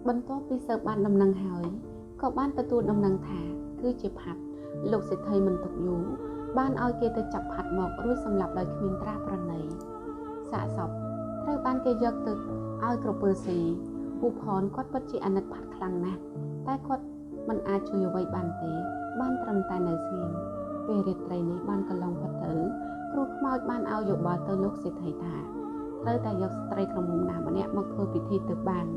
បន្ទាប់ពីស៊ើបបានដំណឹងហើយក៏បានទទួលដំណឹងថាគឺជាផាត់លោកសេដ្ឋីមិនទុកយូរបានឲ្យគេទៅចាប់ផាត់មករួចសម្លាប់ដោយគ្មានត្រាប្រណីសាកសពត្រូវបានគេយកទៅឲ្យក្រពើស៊ីពូផនគាត់ពិតជាអាណិតផាត់ខ្លាំងណាស់តែគាត់មិនអាចជួយអ្វីបានទេបានត្រឹមតែនៅស្ងៀមពេលរាត្រីនេះបានកន្លងផុតទៅគ្រូខ្មោចបានឲ្យយោបល់ទៅលោកសេដ្ឋីថាត្រូវតែយកស្ត្រីក្រមុំណាម្នាក់មកធ្វើពិធីទៅបាន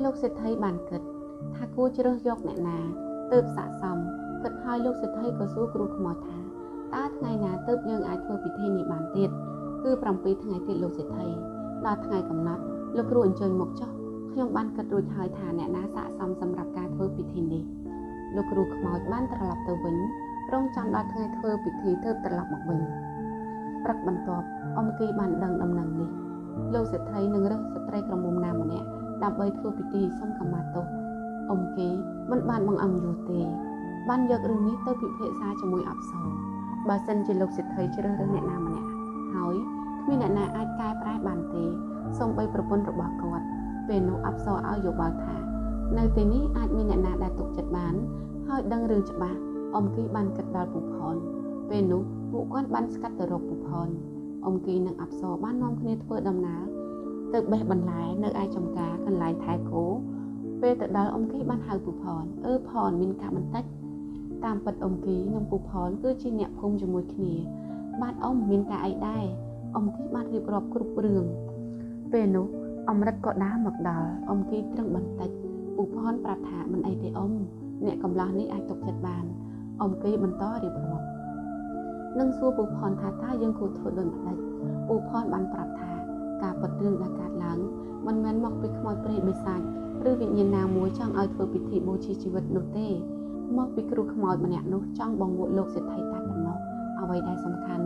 លោកសេដ្ឋីបានគិតថាគួរជ្រើសយកអ្នកណាទើបស័ក្តិសមគិតហើយលោកសេដ្ឋីក៏សួរគ្រូខ្មោចថាតើថ្ងៃណាទើបយើងអាចធ្វើពិធីនេះបានទៀតគឺ7ថ្ងៃទៀតលោកសេដ្ឋីដល់ថ្ងៃកំណត់លោកគ្រូអញ្ជើញមកចុះខ្ញុំបានគិតរួចហើយថាអ្នកណាស័ក្តិសមសម្រាប់ការធ្វើពិធីនេះលោកគ្រូខ្មោចបានត្រឡប់ទៅវិញរងចាំដល់ថ្ងៃធ្វើពិធីទើបត្រឡប់មកវិញព្រឹកបន្ទាប់អមគីបានដឹងដំណឹងនេះលោកសេដ្ឋីនឹងរើសស្ត្រីក្រមុំណាម្នាក់ដើម្បីធ្វើពិធីសុំខមាទោសអមគីមិនបានបង្អំយូរទេបានយករឿងនេះទៅពិភាក្សាជាមួយអប្សរបើសិនជាលោកសេដ្ឋីជ្រើសរើសអ្នកណាម្នាក់ហើយគ្មានអ្នកណាអាចកែប្រែបានទេសូម្បីប្រពន្ធរបស់គាត់ពេលនោះអប្សរឲ្យយោបល់ថានៅទីនេះអាចមានអ្នកណាដែលទុកចិត្តបានហើយដឹងរឿងច្បាស់អមគីបានគិតដល់ពូផនពេលនោះពួកគាត់បានស្កាត់ទៅរកពូផនអមគីនិងអប្សរបាននាំគ្នាធ្វើដំណើរទៅបេះបន្លែនៅឯចំការកន្លែងថែគោពេលទៅដល់អមគីបានហៅពូផនអឺផនមានការបន្តិចតាមពិតអមគីនិងពូផនគឺជាអ្នកភូមិជាមួយគ្នាបាទអ៊ំមានការអីដែរអមគីបានរៀបរាប់គ្រប់រឿងពេលនោះអមរិតក៏ដើរមកដល់អមគីត្រឹងបន្តិចពូផនប្រាប់ថាមិនអីទេអ៊ំអ្នកកំឡោះនេះអាចទុកចិត្តបានអមគីបន្តរៀបរាប់និងសួរពូផនថាតើយើងគួរធ្វើដូចម្តេចពូផនបានប្រាប់ថាការពិតរឿងដែលកើតឡើងមិនមែនមកពីខ្មោចព្រាយបិសាចឬវិញ្ញាណណាមួយចង់ឲ្យធ្វើពិធីបូជាជីវិតនោះទេមកពីគ្រូខ្មោចម្នាក់នោះចង់បង្វក់លោកសេដ្ឋីតែប៉ុណ្ណោះអ្វីដែលសំខាន់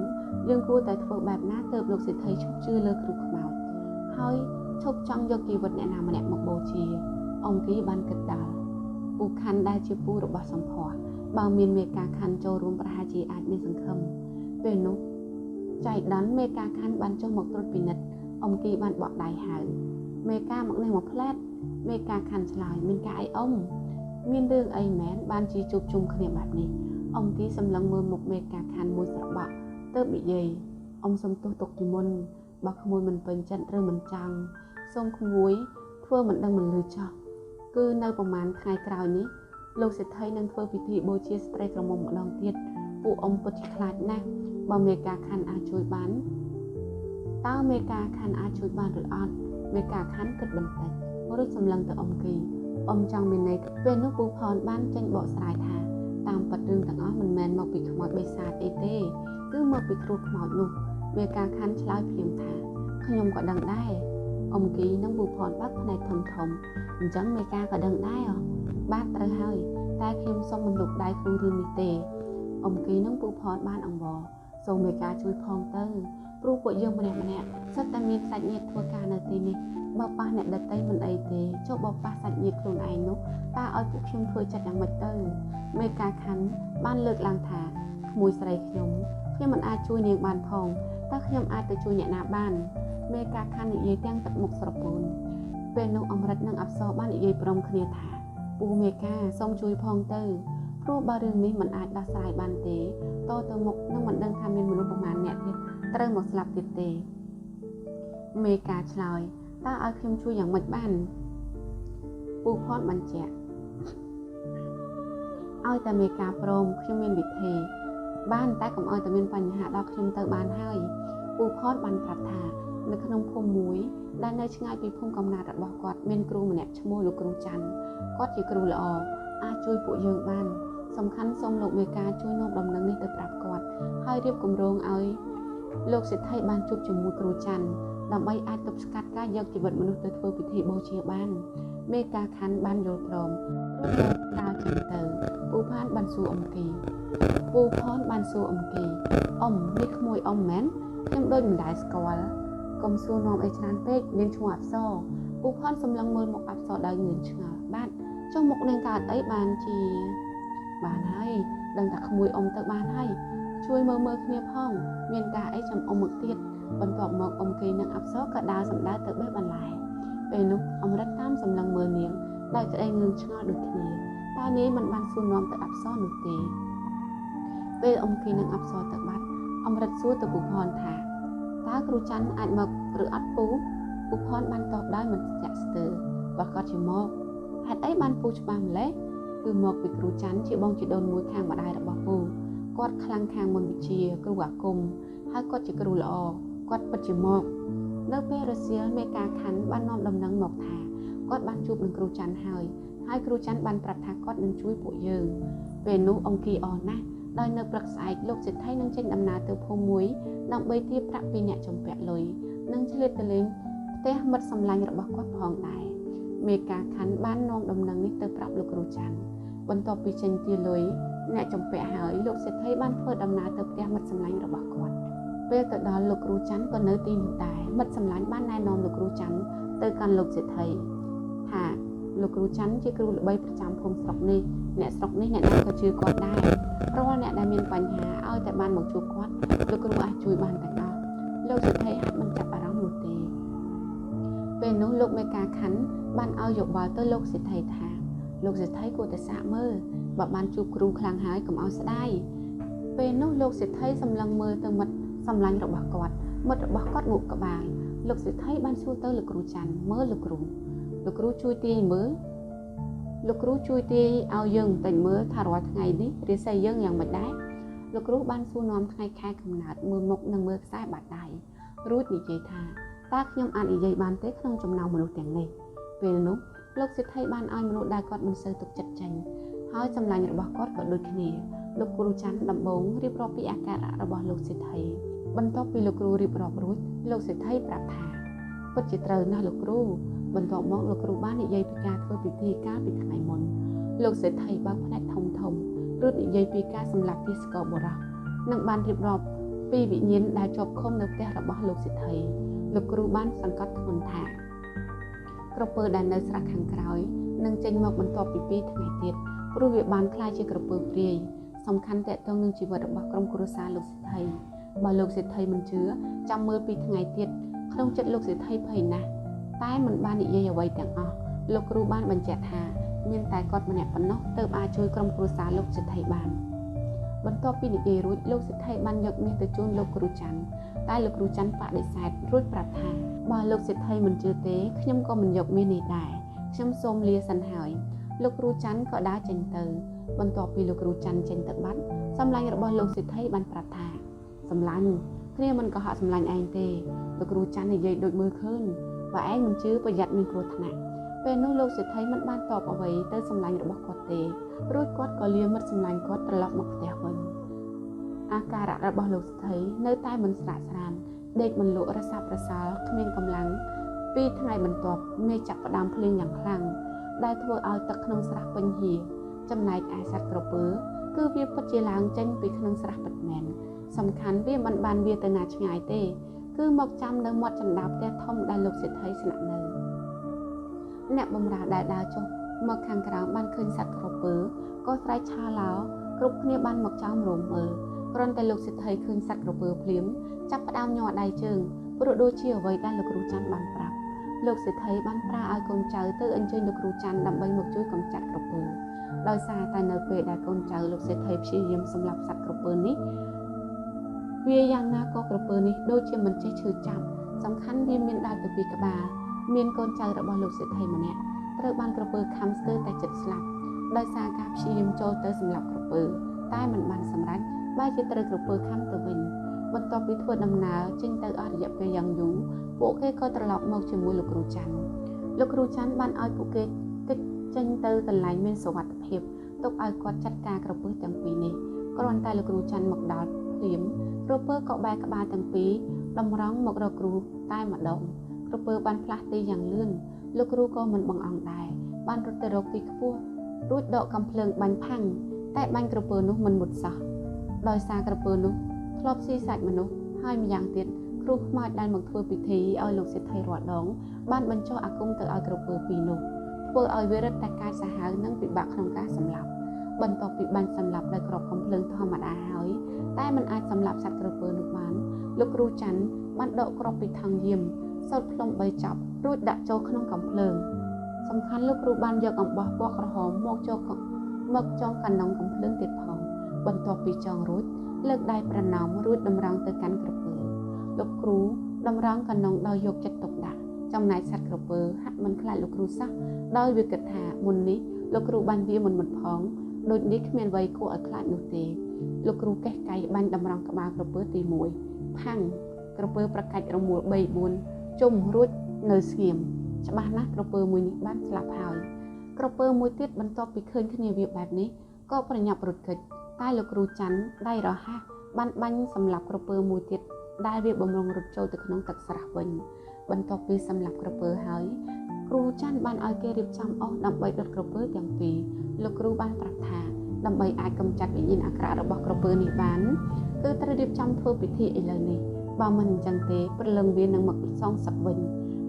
យើងគួរតែធ្វើបែបណាទើបលោកសេដ្ឋីឈប់ជឿលើគ្រូខ្មោចហើយឈប់ចង់យកជីវិតអ្នកណាម្នាក់មកបូជាអង្គគីបានគិតដល់ពូខាន់ដែលជាពូរបស់សម្ផស្សបើមានមេការខាន់ចូលរួមប្រហែលជាអាចមានសង្ឃឹមពេលនោះចៃដន្យមេការខាន់បានចុះមកត្រួតពិនិត្យអង្គគីបានបក់ដៃហៅមេការមកនេះមកផ្លែតមេការខាន់ឆ្លើយមានការអីអ៊ំមានរឿងអីមែនបានជាជួបជុំគ្នាបែបនេះអង្គគីសម្លឹងមើលមុខមេការខាន់មួយស្របក់ទើបនិយាយអ៊ំសុំទោសទុកជាមុនបើក្មួយមិនពេញចិត្តឬមិនចង់សូមក្មួយធ្វើមិនដឹងមិនលឺចោះគឺនៅប្រហែលថ្ងៃក្រោយនេះលោកសេដ្ឋីនឹងធ្វើពិធីបូជាស្ត្រីក្រមុំម្ដងទៀតពួកអ៊ំពិតជាខ្លាចណាស់បើមេការខាន់អាចជួយបានតើមេការខាន់អាចជួយបានឬអត់មេការខាន់គិតបន្តិចរួចសម្លឹងទៅអ៊ំគីអ៊ំចង់មានន័យពេលនោះពូផនបានចេញបកស្រាយថាតាមពិតរឿងទាំងអស់មិនមែនមកពីខ្មោចបិសាចអីទេគឺមកពីគ្រូខ្មោចនោះមេការខាន់ឆ្លើយភ្លាមថាខ្ញុំក៏ដឹងដែរអ៊ំគីនិងពូផនបើកភ្នែកធំធំអញ្ចឹងមេការក៏ដឹងដែរបាទត្រូវហើយតែខ្ញុំសូមមិនលូកដៃក្នុងរឿងនេះទេអ៊ំគីនិងពូផនបានអង្វរសូមមេការជួយផងទៅព្រោះពួកយើងម្នាក់ម្នាក់សុទ្ធតែមានសាច់ញាតិធ្វើការនៅទីនេះបើប៉ះអ្នកដទៃមិនអីទេចុះបើប៉ះសាច់ញាតិខ្លួនឯងនោះតើឲ្យពួកខ្ញុំធ្វើចិត្តយ៉ាងម៉េចទៅមេការខាន់បានលើកឡើងថាក្មួយស្រីខ្ញុំខ្ញុំមិនអាចជួយនាងបានផងតើខ្ញុំអាចទៅជួយអ្នកណាបានមេការខាន់និយាយទាំងទឹកមុខស្រពោនពេលនោះអមរិតនិងអប្សរបាននិយាយព្រមគ្នាថាពូមេការសូមជួយផងទៅព្រោះបើរឿងនេះមិនអាចដោះស្រាយបានទេតទៅមុខនឹងមិនដឹងថាមានមនុស្សប្រមាណអ្នកទៀតត្រូវមកស្លាប់ទៀតទេមេការឆ្លើយតើឲ្យខ្ញុំជួយយ៉ាងម៉េចបានពូផនបញ្ជាក់ឲ្យតែមេការព្រមខ្ញុំមានវិធីបានតែកុំឲ្យតែមានបញ្ហាដល់ខ្ញុំទៅបានហើយពូផនបានប្រាប់ថានៅក្នុងភូមិមួយដែលនៅឆ្ងាយពីភូមិកំណើតរបស់គាត់មានគ្រូម្នាក់ឈ្មោះលោកគ្រូច័ន្ទគាត់ជាគ្រូល្អអាចជួយពួកយើងបានសំខាន់សូមលោកមេការជួយនាំដំណឹងនេះទៅប្រាប់គាត់ហើយរៀបគម្រោងឲ្យលោកសេដ្ឋីបានជួបជាមួយគ្រូច័ន្ទដើម្បីអាចទប់ស្កាត់ការយកជីវិតមនុស្សទៅធ្វើពិធីបូជាបានមេការខាន់បានយល់ព្រមរួចលោកដើរចេញទៅពូផានបានសួរអ៊ំគីពូផនបានសួរអ៊ំគីអ៊ំនេះក្មួយអ៊ំមែនខ្ញុំដូចមិនដែលស្គាល់កុំសួរនាំអីច្រើនពេកនាងឈ្មោះអប្សរពូផនសម្លឹងមើលមុខអប្សរដោយងឿងឆ្ងល់បាទចុះមុខនាងកើតអីបានជាបានហើយដឹងតែក្មួយអ៊ំទៅបានហើយជួយមើលមើលគ្នាផងមានការអីចាំអ៊ំមកទៀតបន្ទាប់មកអ៊ំគេនិងអប្សរក៏ដើរសម្ដៅទៅបេះបន្លែ ពេលនោះអមរិតតាមសម្លឹងមើលនាងដោយក្តីងឿងឆ្ងល់ដូចគ្នាតែនាយមិនបានសួរនាំទៅអប្សរនោះទេពេលអមគីនិងអប្សរទៅបាត់អមរិតសួរទៅពូផនថាតើគ្រូច័ន្ទអាចមកឬអត់ពូពូផនបានតបដោយមិនស្ទាក់ស្ទើរបើគាត់ជាមកហេតុអីបានពូច្បាស់ម្ល៉េះគឺមកពីគ្រូច័ន្ទជាបងជីដូនមួយខាងម្ដាយរបស់ពូគាត់ខ្លាំងខាងមន្តវិជ្ជាគ្រូអាគមហើយគាត់ជាគ្រូល្អគាត់ពិតជាមកនៅពេលរសៀលមេការខណ្ឌបាននាំដំណឹងមកថាគាត់បានជួបនឹងគ្រូច័ន្ទហើយហើយគ្រូច័ន្ទបានប្រាប់ថាគាត់នឹងជួយពួកយើងពេលនោះអង្គីអស់ណាស់ដោយនៅព្រឹកស្អែកលោកសេដ្ឋីនឹងចេញដំណើរទៅភូមិមួយដើម្បីទារប្រាក់ពីអ្នកជំពាក់លុយនិងឆ្លៀតទៅលេងផ្ទះមិត្តសម្លាញ់របស់គាត់ផងដែរមេការខណ្ឌបាននាំដំណឹងនេះទៅប្រាប់លោកគ្រូច័ន្ទបន្ទាប់ពីចេញទារលុយអ្នកជំពាក់ហើយលោកសេដ្ឋីបានធ្វើដំណើរទៅផ្ទះមិត្តសម្លាញ់របស់គាត់ពេលទៅដល់លោកគ្រូច័ន្ទក៏នៅទីនោះដែរមិត្តសម្លាញ់បានណែនាំលោកគ្រូច័ន្ទទៅកាន់លោកសេដ្ឋីថាលោកគ្រូច័ន្ទជាគ្រូល្បីប្រចាំភូមិស្រុកនេះអ្នកស្រុកនេះអ្នកណាក៏ជឿគាត់ដែររាល់អ្នកដែលមានបញ្ហាឲ្យតែបានមកជួបគាត់លោកគ្រូអាចជួយបានទាំងអស់លោកសេដ្ឋីហាក់មិនចាប់អារម្មណ៍នោះទេពេលនោះលោកមេការខណ្ឌបានឲ្យយោបល់ទៅលោកសេដ្ឋីថាលោកសេដ្ឋីគួរតែសាកមើលបើបានជួបគ្រូខ្លាំងហើយកុំឲ្យស្ដាយពេលនោះលោកសេដ្ឋីសម្លឹងមើលទៅមិត្តសម្លាញ់របស់គាត់មិត្តរបស់គាត់ងក់ក្បាលលោកសេដ្ឋីបានសួរទៅលោកគ្រូច័ន្ទមើលលោកគ្រូលោកគ្រូជួយទាយមើលលោកគ្រូជួយទាយឲ្យយើងបន្តិចមើលថារាល់ថ្ងៃនេះរាសីយើងយ៉ាងម៉េចដែរលោកគ្រូបានសួរនាំថ្ងៃខែកំណើតមើលមុខនិងមើលខ្សែបាតដៃរួចនិយាយថាតើខ្ញុំអាចនិយាយបានទេក្នុងចំណោមមនុស្សទាំងនេះពេលនោះលោកសេដ្ឋីបានឲ្យមនុស្សដែលគាត់មិនសូវទុកចិត្តចេញហើយសម្លាញ់របស់គាត់ក៏ដូចគ្នាលោកគ្រូច័ន្ទដំបូងរៀបរាប់ពីអាការៈរបស់លោកសេដ្ឋីបន្ទាប់ពីលោកគ្រូរៀបរាប់រួចលោកសេដ្ឋីប្រាប់ថាពិតជាត្រូវណាស់លោកគ្រូបន្ទាប់មកលោកគ្រូបាននិយាយពីការធ្វើពិធីកាលពីថ្ងៃមុនលោកសេដ្ឋីបើកភ្នែកធំធំរួចនិយាយពីការសម្លាប់ទាសករបុរសនិងបានរៀបរាប់ពីវិញ្ញាណដែលជាប់ឃុំនៅផ្ទះរបស់លោកសេដ្ឋីលោកគ្រូបានសង្កត់ធ្ងន់ថាក្រពើដែលនៅស្រះខាងក្រោយនឹងចេញមកបន្ទាប់ពី2ថ្ងៃទៀតព្រោះវាបានក្លាយជាក្រពើព្រាយសំខាន់ទាក់ទងនឹងជីវិតរបស់ក្រុមគ្រួសារលោកសេដ្ឋីបើលោកសេដ្ឋីមិនជឿចាំមើល2ថ្ងៃទៀតក្នុងចិត្តលោកសេដ្ឋីភ័យណាស់តែមិនបាននិយាយអ្វីទាំងអស់លោកគ្រូបានបញ្ជាក់ថាមានតែគាត់ម្នាក់ប៉ុណ្ណោះទើបអាចជួយក្រុមគ្រួសារលោកសេដ្ឋីបានបន្ទាប់ពីនិយាយរួចលោកសេដ្ឋីបានយកមាសទៅជូនលោកគ្រូច័ន្ទតែលោកគ្រូច័ន្ទបដិសេធរួចប្រាប់ថាបើលោកសេដ្ឋីមិនជឿទេខ្ញុំក៏មិនយកមាសនេះដែរខ្ញុំសូមលាសិនហើយលោកគ្រូច័ន្ទក៏ដើរចេញទៅបន្ទាប់ពីលោកគ្រូច័ន្ទចេញទៅបាត់សម្លាញ់របស់លោកសេដ្ឋីបានប្រាប់ថាសម្លាញ់គ្នាមិនកុហកសម្លាញ់ឯងទេលោកគ្រូច័ន្ទនិយាយដូចមើលឃើញបើឯងមិនជឿប្រយ័ត្នមានគ្រោះថ្នាក់ពេលនោះលោកសេដ្ឋីមិនបានតបអ្វីទៅសម្លាញ់របស់គាត់ទេរួចគាត់ក៏លាមិត្តសម្លាញ់គាត់ត្រឡប់មកផ្ទះវិញអាការៈរបស់លោកសេដ្ឋីនៅតែមិនស្រាកស្រានដេកមិនលក់រសាប់រសាល់គ្មានកម្លាំងពីថ្ងៃបន្ទាប់មេឃចាប់ផ្ដើមភ្លៀងយ៉ាងខ្លាំងដែលធ្វើឲ្យទឹកក្នុងស្រះពេញហៀចំណែកឯសត្វក្រពើគឺវាពិតជាឡើងចេញពីក្នុងស្រះពិតមែនសំខាន់វាមិនបានវាទៅណាឆ្ងាយទេគឺមកចាំនៅមាត់ចណ្ដាលផ្ទះធំដែលលោកសេដ្ឋីស្នាក់នៅអ្នកបម្រើដែលដើរចុះមកខាងក្រៅបានឃើញសត្វក្រពើក៏ស្រែកឆាឡោគ្រប់គ្នាបានមកចោមរោមមើលគ្រាន់តែលោកសេដ្ឋីឃើញសត្វក្រពើភ្លាមចាប់ផ្ដើមញ័រដៃជើងព្រោះដូចជាអ្វីដែលលោកគ្រូច័ន្ទបានប្រាប់លោកសេដ្ឋីបានប្រើឲ្យកូនចៅទៅអញ្ជើញលោកគ្រូច័ន្ទដើម្បីមកជួយកម្ចាត់ក្រពើដោយសារតែនៅពេលដែលកូនចៅលោកសេដ្ឋីព្យាយាមសម្លាប់សត្វក្រពើនេះវាយ៉ាងណាក៏ក្រពើនេះដូចជាមិនចេះឈឺចាប់សំខាន់វាមានដល់ទៅពីក្បាលមានកូនចៅរបស់លោកសេដ្ឋីម្នាក់ត្រូវបានក្រពើខាំស្ទើរតែចិត្តស្លាប់ដោយសារការព្យាយាមចូលទៅសម្លាប់ក្រពើតែមិនបានសម្រេចបែរជាត្រូវក្រពើខាំទៅវិញបន្ទាប់ពីធ្វើដំណើរចេញទៅអស់រយៈពេលយ៉ាងយូរពួកគេក៏ត្រឡប់មកជាមួយលោកគ្រូច័ន្ទលោកគ្រូច័ន្ទបានឲ្យពួកគេគេចចេញទៅកន្លែងមានសុវត្ថិភាពទុកឲ្យគាត់ចាត់ការក្រពើទាំងពីរនេះគ្រាន់តែលោកគ្រូច័ន្ទមកដល់ភ្លាមក្រពើក៏បែរក្បាលទាំងពីរតម្រង់មករកគ្រូតែម្ដងក្រពើបានផ្លាស់ទីយ៉ាងលឿនលោកគ្រូក៏មិនបង្អង់ដែរបានរត់ទៅរកទីខ្ពស់រួចដកកាំភ្លើងបាញ់ផាំងតែបាញ់ក្រពើនោះមិនមុតសោះដោយសារក្រពើនោះធ្លាប់ស៊ីសាច់មនុស្សហើយម្យ៉ាងទៀតគ្រូខ្មោចដែលមកធ្វើពិធីឲ្យលោកសេដ្ឋីរាល់ដងបានបញ្ចុះអាគមទៅឲ្យក្រពើពីរនោះធ្វើឲ្យវារឹតតែកាចសាហាវនិងពិបាកក្នុងការសម្លាប់បន្ទាប់ពីបាញ់សម្លាប់ដោយគ្រាប់កាំភ្លើងធម្មតាហើយតែមិនអាចសម្លាប់សត្វក្រពើនោះបានលោកគ្រូច័ន្ទបានដកគ្រាប់ពីថង់យាមសូត្រផ្លុំ3ចប់ រួចដាក់ចូលក្នុងកាំភ្លើងសំខាន់លោកគ្រូបានយកអំបោះពណ៌ក្រហមមកចូលមកចងកណ្ដុងកាំភ្លើងទៀតផងបន្ទាប់ពីចងរួចលើកដៃប្រណម្យរួចតម្រង់ទៅកាន់ក្រពើលោកគ្រូតម្រង់កណ្ដុងដោយយកចិត្តទុកដាក់ចំណែកសត្វក្រពើហាក់មិនខ្លាចលោកគ្រូសោះដោយវាគិតថាមុននេះលោកគ្រូបានវាមិនមុតផងដូចនេះគ្មានអ្វីគួរឲ្យខ្លាចនោះទេលោកគ្រូកេះកៃបាញ់តម្រង់ក្បាលក្រពើទី1ផាំងក្រពើប្រកាច់រមួល3 4ជុំរួចនៅស្ងៀមច្បាស់ណាស់ក្រពើមួយនេះបានស្លាប់ហើយក្រពើមួយទៀតបន្ទាប់ពីឃើញគ្នាវាបែបនេះក៏ប្រញាប់រត់គេចតែលោកគ្រូច័ន្ទដៃរហ័សបានបាញ់សម្លាប់ក្រពើមួយទៀតដែលវាបំរុងរត់ចូលទៅក្នុងទឹកស្រះវិញបន្ទាប់ពីសម្លាប់ក្រពើហើយគ្រូច័ន្ទបានឲ្យគេរៀបចំអស់ដើម្បីដុតក្រពើទាំងពីរលោកគ្រូបានប្រាប់ថាដើម្បីអាចកម្ចាត់វិញ្ញាណអាក្រក់របស់ក្រពើនេះបានគឺត្រូវរៀបចំធ្វើពិធីឥឡូវនេះបើមិនអញ្ចឹងទេព្រលឹងវានឹងមកសងសឹកវិញ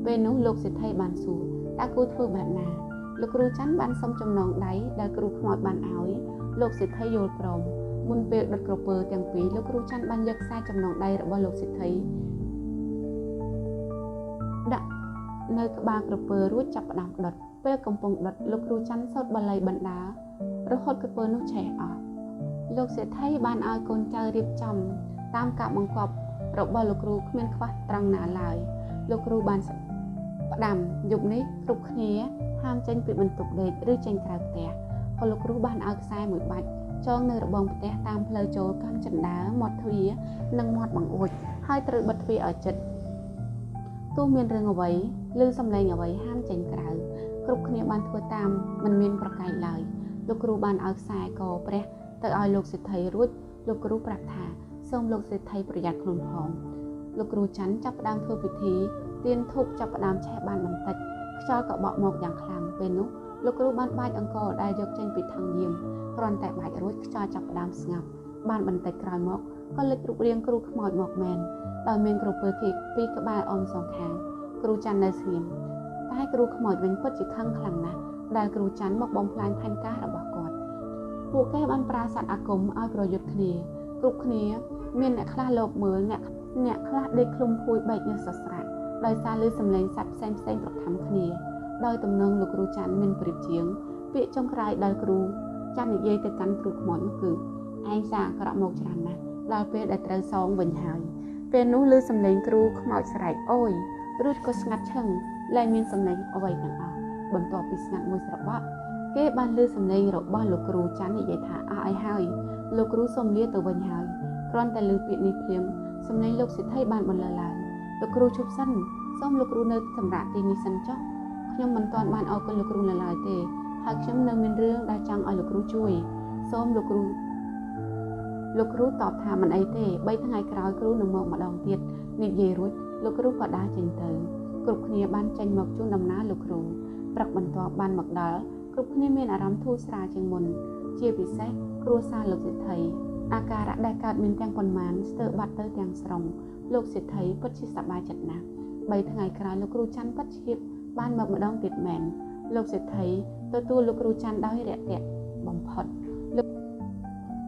ពេលនោះលោកសេដ្ឋីបានសួរតើគួរធ្វើបែបណាលោកគ្រូច័ន្ទបានសុំចំណងដៃដែលគ្រូខ្មោចបានឲ្យលោកសេដ្ឋីយល់ព្រមមុនពេលដុតក្រពើទាំងពីរលោកគ្រូច័ន្ទបានយកខ្សែចំណងដៃរបស់លោកសេដ្ឋីដាក់នៅក្បាលក្រពើរួចចាប់ផ្ដើមដុតពេលកំពុងដុតលោកគ្រូច័ន្ទសូត្របាលីបណ្ដារហូតក្រពើនោះឆេះអស់លោកសេដ្ឋីបានឲ្យកូនចៅរៀបចំតាមការបង្គាប់របស់លោកគ្រូគ្មានខ្វះត្រង់ណាឡើយលោកគ្រូបានផ្ដាំយប់នេះគ្រប់គ្នាហាមចេញពីបន្ទប់ដេកឬចេញក្រៅផ្ទះក៏លោកគ្រូបានឲ្យខ្សែមួយបាច់ចងនៅរបងផ្ទះតាមផ្លូវចូលកាំចិន្តាមាត់ទ្វារនិងមាត់បង្អួចហើយត្រូវបិទទ្វារឲ្យជិតទោះមានរឿងអ្វីឬសំឡេងអ្វីហាមចេញក្រៅគ្រប់គ្នាបានធ្វើតាមមិនមានប្រកែកឡើយលោកគ្រូបានឲ្យខ្សែកព្រះទៅឲ្យលោកសេដ្ឋីរួចលោកគ្រូប្រាប់ថាសូមលោកសេដ្ឋីប្រយ័ត្នខ្លួនផងលោកគ្រូច័ន្ទចាប់ផ្ដើមធ្វើពិធីទៀនធូបចាប់ផ្ដើមឆេះបានបន្តិចខ្យល់ក៏បក់មកយ៉ាងខ្លាំងពេលនោះលោកគ្រូបានបាចអង្គដែលយកចេញពីថង់យាមគ្រាន់តែបាចរួចខ្យល់ចាប់ផ្ដើមស្ងប់បានបន្តិចក្រោយមកក៏លេចរូបរាងគ្រូខ្មោចមកមែនដោយមានក្រពើគីពីរក្បាលអមសងខាងគ្រូច័ន្ទនៅស្ងៀមតែគ្រូខ្មោចវិញពិតជាខឹងខ្លាំងណាស់ដែលគ្រូច័ន្ទមកបំផ្លាញផែនការរបស់គាត់ពួកគេបានប្រើសត្វអាគមឲ្យប្រយុទ្ធគ្នាគ្រប់គ្នាមានអ្នកខ្លះលបមើលអ្នកខ្លះដេកឃ្លុំភួយបែកញើសសស្រាក់ដោយសារឮសំឡេងសត្វផ្សេងផ្សេងប្រខំគ្នាដោយទំនងលោកគ្រូច័ន្ទមានប្រៀបជាងពាក្យចុងក្រោយដែលគ្រូច័ន្ទនិយាយទៅកាន់គ្រូខ្មោចនោះគឺឯងសារអាក្រក់មកច្រើនណាស់ដល់ពេលដែលត្រូវសងវិញហើយពេលនោះឮសំឡេងគ្រូខ្មោចស្រែកអូយរួចក៏ស្ងាត់ឈឹងលែងមានសំឡេងអ្វីទាំងអស់បន្ទាប់ពីស្ងាត់មួយស្របក់គេបានឮសំឡេងរបស់លោកគ្រូច័ន្ទនិយាយថាអស់អីហើយលោកគ្រូសូមលាទៅវិញហើយគ្រាន់តែឮពាក្យនេះភ្លាមសំឡេងលោកសេដ្ឋីបានបន្លឺឡើងលោកគ្រូឈប់សិនសូមលោកគ្រូនៅសម្រាប់ទីនេះសិនចុះខ្ញុំមិនទាន់បានអរគុណលោកគ្រូនៅឡើយទេហើយខ្ញុំនៅមានរឿងដែលចង់ឲ្យលោកគ្រូជួយសូមលោកគ្រូតបថាមិនអីទេ3ថ្ងៃក្រោយគ្រូនឹងមកម្ដងទៀតនិយាយរួចលោកគ្រូក៏ដើរចេញទៅគ្រប់គ្នាបានចេញមកជូនដំណើរលោកគ្រូព្រឹកបន្ទាប់បានមកដល់គ្រប់គ្នាមានអារម្មណ៍ធូរស្រាលជាងមុនជាពិសេសគ្រួសារលោកសេដ្ឋីអាការៈដែលកើតមានទាំងប៉ុន្មានស្ទើរបាត់ទៅទាំងស្រុងលោកសេដ្ឋីពិតជាសប្បាយចិត្តណាស់3ថ្ងៃក្រោយលោកគ្រូច័ន្ទពិតជាបានមកម្ដងទៀតមែនលោកសេដ្ឋីទទួលលោកគ្រូច័ន្ទដោយរាក់ទាក់បំផុត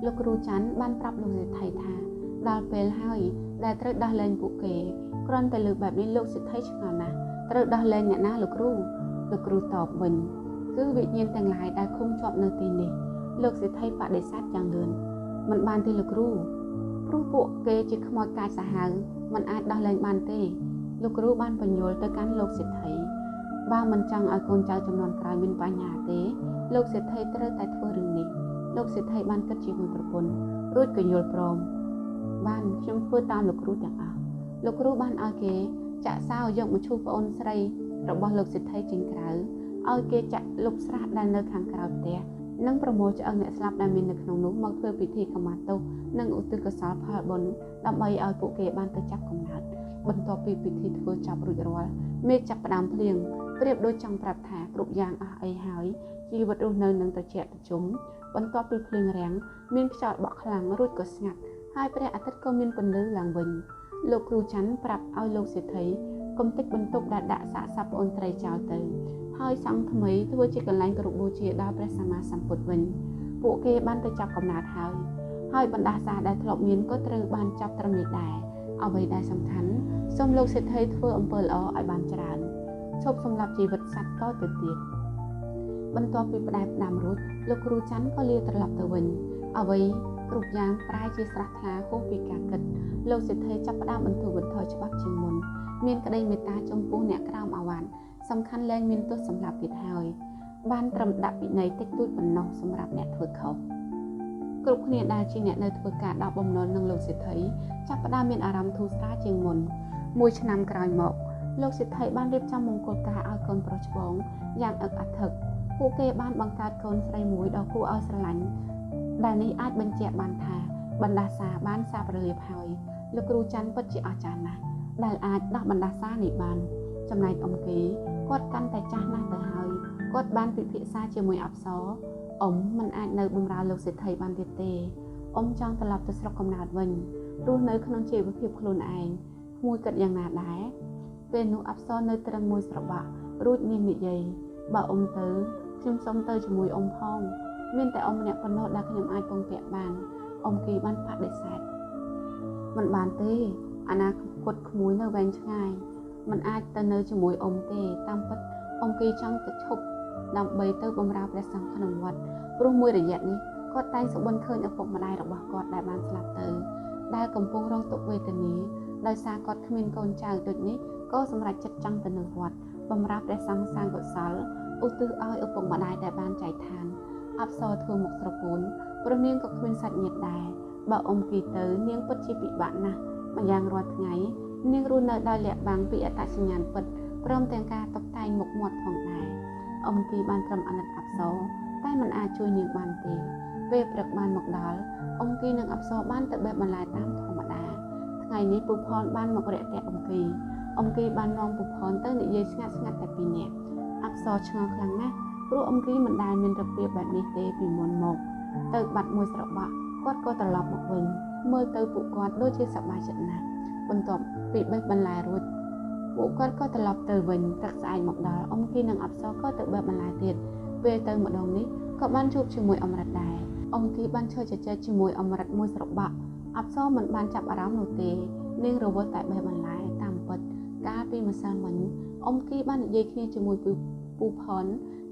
លោកគ្រូច័ន្ទបានប្រាប់លោកសេដ្ឋីថាដល់ពេលហើយដែលត្រូវដោះលែងពួកគេគ្រាន់តែលើកបែបនេះលោកសេដ្ឋីឆ្ងល់ណាស់ត្រូវដោះលែងអ្នកណាលោកគ្រូលោកគ្រូតបវិញគឺវិញ្ញាណទាំងឡាយដែលឃុំជាប់នៅទីនេះលោកសេដ្ឋីបដិសេធយ៉ាងលឿនមិនបានទេលោកគ្រូព្រោះពួកគេជាខ្មោចកាចសាហាវមិនអាចដោះលែងបានទេលោកគ្រូបានបញ្យល់ទៅកាន់លោកសេដ្ឋីបើមិនចង់ឲ្យកូនចៅចំនួនក្រោយមានបញ្ហាទេលោកសេដ្ឋីត្រូវតែធ្វើរឿងនេះលោកសេដ្ឋីបានគិតជាមួយប្រពន្ធរួចក៏យល់ព្រមបានខ្ញុំធ្វើតាមលោកគ្រូទាំងអស់លោកគ្រូបានឲ្យគេចាក់សោយកមឈូសប្អូនស្រីរបស់លោកសេដ្ឋីចេញក្រៅឲ្យគេចាក់លុបស្រះដែលនៅខាងក្រៅផ្ទះនិងប្រមូលឆ្អឹងអ្នកស្លាប់ដែលមាននៅក្នុងនោះមកធ្វើពិធីខមាទោសនិងឧទ្ទិសកុសលផលបុណ្យដើម្បីឲ្យពួកគេបានទៅចាប់កំណើតបន្ទាប់ពីពិធីធ្វើចប់រួចរាល់មេឃចាប់ផ្ដើមភ្លៀងប្រៀបដូចចង់ប្រាប់ថាគ្រប់យ៉ាងអស់អីហើយជីវិតរស់នៅនឹងត្រជាក់ត្រជុំបន្ទាប់ពីភ្លៀងរាំងមានខ្យល់បក់ខ្លាំងរួចក៏ស្ងាត់ហើយព្រះអាទិត្យក៏មានពន្លឺឡើងវិញលោកគ្រូច័ន្ទប្រាប់ឲ្យលោកសេដ្ឋីកុំតិចបន្ទប់ដែលដាក់សាកសពប្អូនស្រីចោលទៅហើយសង់ថ្មីធ្វើជាកន្លែងគោរពបូជាដល់ព្រះសម្មាសម្ពុទ្ធវិញពួកគេបានទៅចាប់កំណើតហើយហើយបណ្ដាសាដែលធ្លាប់មានក៏ត្រូវបានចាប់ត្រឹមនេះដែរអ្វីដែលសំខាន់សូមលោកសេដ្ឋីធ្វើអំពើល្អឲ្យបានច្រើន ឈប់សម្លាប់ជីវិតសត្វតទៅទៀតបន្ទាប់ពីផ្ដែផ្ដាំរួចលោកគ្រូច័ន្ទក៏លាត្រឡប់ទៅវិញអ្វីគ្រប់យ៉ាងប្រែជាស្រស់ថ្លាហួសពីការគិតលោកសេដ្ឋីចាប់ផ្ដើមបន្ធូរបន្ថយច្បាប់ជាងមុនមានក្តីមេត្តាចំពោះអ្នកក្រោមអាវ៉ាន់សំខាន់លែងមានទោសសម្លាប់ទៀតហើយបានត្រឹមដាក់ពិន័យតិចតួចប៉ុណ្ណោះសម្រាប់អ្នកធ្វើខុសគ្រប់គ្នាដែលជាអ្នកនៅធ្វើការដោះបំណុលនឹងលោកសេដ្ឋីចាប់ផ្ដើមមានអារម្មណ៍ធូរស្រាលជាងមុនមួយឆ្នាំក្រោយមកលោកសេដ្ឋីបានរៀបចំមង្គលការឲ្យកូនប្រុសច្បងយ៉ាងអឹកអធិកពួកគេបានបង្កើតកូនស្រីមួយដ៏គួរឲ្យស្រឡាញ់ដែលនេះអាចបញ្ជាក់បានថាបណ្ដាសាបានសាបរលាបហើយលោកគ្រូច័ន្ទពិតជាអស្ចារ្យណាស់ដែលអាចដោះបណ្ដាសានេះបានចំណែកអង្គីគាត់កាន់តែចាស់ណាស់ទៅហើយគាត់បានពិភាក្សាជាមួយអប្សរអ៊ំមិនអាចនៅបម្រើលោកសេដ្ឋីបានទៀតទេអ៊ំចង់ត្រឡប់ទៅស្រុកកំណើតវិញរស់នៅក្នុងជីវភាពខ្លួនឯងក្មួយគិតយ៉ាងណាដែរពេលនោះអប្សរនៅត្រឹងមួយស្របាក់រួចនាងនិយាយបើអ៊ំទៅខ្ញុំសុំទៅជាមួយអ៊ំផងមានតែអ៊ំម្នាក់ប៉ុណ្ណោះដែលខ្ញុំអាចពឹងពាក់បានអ៊ំគីបានបដិសេធមិនបានទេអនាគតក្មួយនៅវែងឆ្ងាយមិនអាចទៅនៅជាមួយអ៊ំទេតាមពិតអ៊ំគីចង់ទៅឈប់ដើម្បីទៅបម្រើព្រះសង្ឃក្នុងវត្តព្រោះមួយរយៈនេះគាត់តែងសុបិនឃើញឪពុកម្ដាយរបស់គាត់ដែលបានស្លាប់ទៅដែលកំពុងរងទុក្ខវេទនាដោយសារគាត់គ្មានកូនចៅដូចនេះក៏សម្រេចចិត្តចង់ទៅនៅវត្តបម្រើព្រះសង្ឃសាងកុសលឧទ្ទិសឲ្យឪពុកម្ដាយដែលបានចែកឋានអប្សរធ្វើមុខស្រពោនព្រោះនាងក៏គ្មានសាច់ញាតិដែរបើអ៊ំគីទៅនាងពិតជាពិបាកណាស់ម្យ៉ាងរាល់ថ្ងៃនាងរស់នៅដោយលាក់បាំងពីអត្តសញ្ញាណពិតព្រមទាំងការតុបតែងមុខមាត់ផងដែរអ៊ំគីបានត្រឹមអាណិតអប្សរតែមិនអាចជួយនាងបានទេពេលព្រឹកបានមកដល់អ៊ំគីនិងអប្សរបានទៅបេះបន្លែតាមធម្មតាថ្ងៃនេះពូផនបានមករយៈអ៊ំគីអ៊ំគីបាននាំពូផនទៅនិយាយស្ងាត់ស្ងាត់តែពីរនាក់អប្សរឆ្ងល់ខ្លាំងណាស់ព្រោះអ៊ំគីមិនដែលមានរបៀបបែបនេះទេពីមុនមកទៅបាត់មួយស្របាក់គាត់ក៏ត្រឡប់មកវិញមើលទៅពួកគាត់ដូចជាសប្បាយចិត្តណាស់បន្ទាប់ពីបេះបន្លែរួចពួកគាត់ក៏ត្រឡប់ទៅវិញព្រឹកស្អែកមកដល់អ៊ំគីនិងអប្សរក៏ទៅបេះបន្លែទៀតពេលទៅម្ដងនេះក៏បានជួបជាមួយអមរិតដែរអ៊ំគីបានឈរជជែកជាមួយអមរិតមួយស្របាក់អប្សរមិនបានចាប់អារម្មណ៍នោះទេនាងរវល់តែបេះបន្លែតាមពិតកាលពីម្សិលមិញអ៊ំគីបាននិយាយគ្នាជាមួយពូផន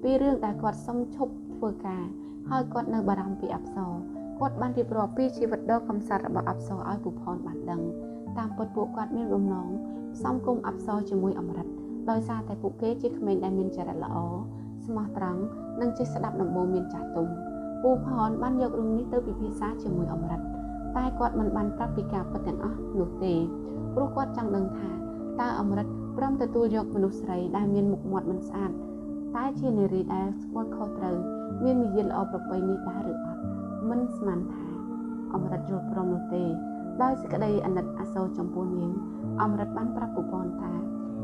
ពីរឿងដែលគាត់សុំឈប់ធ្វើការហើយគាត់នៅបារម្ភពីអប្សរគាត់បានរៀបរាប់ពីជីវិតដ៏កំសត់របស់អប្សរឲ្យពូផនបានដឹងតាមពិតពួកគាត់មានបំណងផ្សំគុំអប្សរជាមួយអមរិតដោយសារតែពួកគេជាក្មេងដែលមានចរិតល្អស្មោះត្រង់និងចេះស្ដាប់ដំបូន្មានចាស់ទុំពូផនបានយករឿងនេះទៅពិភាក្សាជាមួយអមរិតតែគាត់មិនបានប្រាប់ពីការពិតទាំងអស់នោះទេព្រោះគាត់ចង់ដឹងថាតើអមរិតព្រមទទួលយកមនុស្សស្រីដែលមានមុខមាត់មិនស្អាតតែជានារីដែលស្គាល់ខុសត្រូវមានមារយាទល្អប្រពៃនេះដែរឬអត់មិនស្មានថាអមរិតយល់ព្រមនោះទេដោយសេចក្តីអាណិតអាសូរចំពោះនាងអមរិតបានប្រាប់ពូផនថា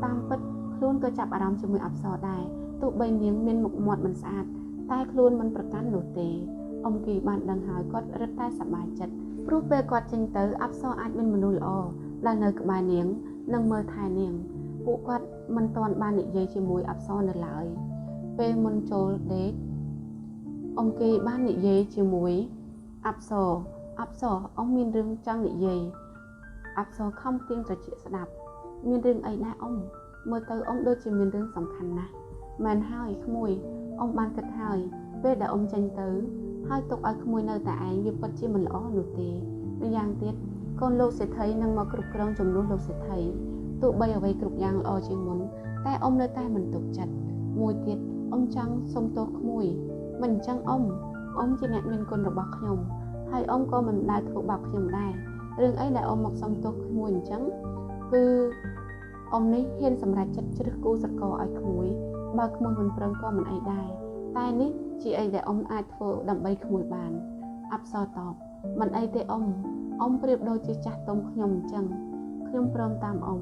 តាមពិតខ្លួនក៏ចាប់អារម្មណ៍ជាមួយអប្សរដែរទោះបីនាងមានមុខមាត់មិនស្អាតតែខ្លួនមិនប្រកាន់នោះទេអ៊ំគីបានដឹងហើយគាត់រឹតតែសប្បាយចិត្តព្រោះពេលគាត់ចេញទៅអប្សរអាចមានមនុស្សល្អដែលនៅក្បែរនាងនិងមើលថែនាងពួកគាត់មិនទាន់បាននិយាយជាមួយអប្សរនៅឡើយពេលមុនចូលដេកអ៊ំគីបាននិយាយជាមួយអប្សរអប្សរអ៊ំមានរឿងចង់និយាយអប្សរខំទៀងត្រចៀកស្ដាប់មានរឿងអីដែរអ៊ំមើលទៅអ៊ំដូចជាមានរឿងសំខាន់ណាស់មែនហើយក្មួយអ៊ំបានគិតហើយពេលដែលអ៊ំចេញទៅហើយទុកឲ្យក្មួយនៅតែឯងវាពិតជាមិនល្អនោះទេម្យ៉ាងទៀតកូនលោកសេដ្ឋីនឹងមកគ្រប់គ្រងចំនួនលោកសេដ្ឋីទោះបីអ្វីគ្រប់យ៉ាងល្អជាងមុនតែអ៊ំនៅតែមិនទុកចិត្តមួយទៀតអ៊ំចង់សុំទោសក្មួយមិនអញ្ចឹងអ៊ំអ៊ំជាអ្នកមានគុណរបស់ខ្ញុំហើយអ៊ំក៏មិនដែលធ្វើបាបខ្ញុំដែររឿងអីដែលអ៊ំមកសុំទោសក្មួយអញ្ចឹងគឺអ៊ំនេះហ៊ានសម្រេចចិត្តជ្រើសគូស្រករឲ្យក្មួយបើក្មួយមិនព្រមក៏មិនអីដែរតែនេះជាអីដែលអ៊ំអាចធ្វើដើម្បីក្មួយបានអប្សរតបមិនអីទេអ៊ំអ៊ំប្រៀបដូចជាចាស់ទុំខ្ញុំអញ្ចឹងខ្ញុំព្រមតាមអ៊ំ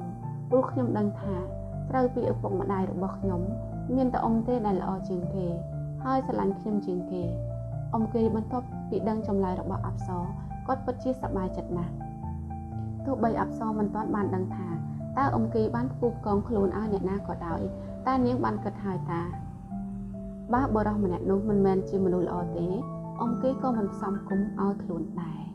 ព្រោះខ្ញុំដឹងថាត្រូវពីឪពុកម្ដាយរបស់ខ្ញុំមានតែអ៊ំទេដែលល្អជាងគេហើយស្រឡាញ់ខ្ញុំជាងគេអ៊ំគេបន្ទាប់ពីដឹងចម្លើយរបស់អប្សរគាត់ពិតជាសប្បាយចិត្តណាស់ទោះបីអប្សរមិនទាន់បានដឹងថាតើអ៊ំគេបានផ្គូផ្គងខ្លួនឲ្យអ្នកណាក៏ដោយតែនាងបានគិតហើយថាបើបុរសម្នាក់នោះមិនមែនជាមនុស្សល្អទេអ៊ំគេក៏មិនផ្សំគុំឲ្យខ្លួនដែរ